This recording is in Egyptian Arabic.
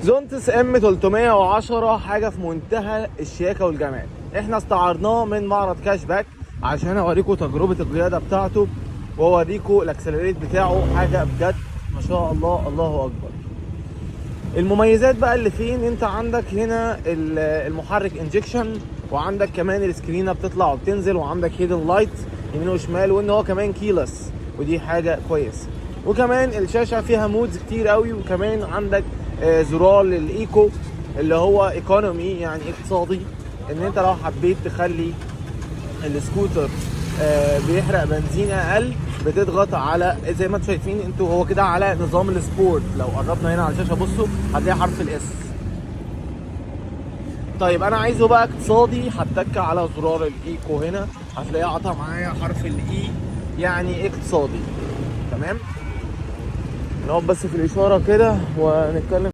Zontes M 310 حاجة في منتهى الشياكه والجمال. احنا استعرناه من معرض كاش باك عشان اوريكم تجربه القيادة بتاعته واوريكم ال accelerate بتاعه. حاجة بجد ما شاء الله، الله اكبر. المميزات بقى اللي فيه ان انت عندك هنا المحرك injection، وعندك كمان ال screen ه بتطلع وبتنزل، وعندك hidden light يمين وشمال، وان هو كمان keyless ودي حاجة كويسه. وكمان الشاشة فيها modes كتير قوي، وكمان عندك زرار لل eco اللي هو economy، يعني اقتصادي، ان انت لو حبيت تخلي السكوتر بيحرق بنزين اقل بتضغط على، زي ما انتم شايفين انتوا، هو كده على نظام ال sport. لو قربنا هنا على الشاشة بصوا هتلاقي حرف ال S. طيب انا عايزه بقى اقتصادي، هتك على زرار ال eco هنا هتلاقيه عطى معايا حرف ال E، يعني اقتصادي. تمام، نقف بس في الاشارة كده ونتكلم.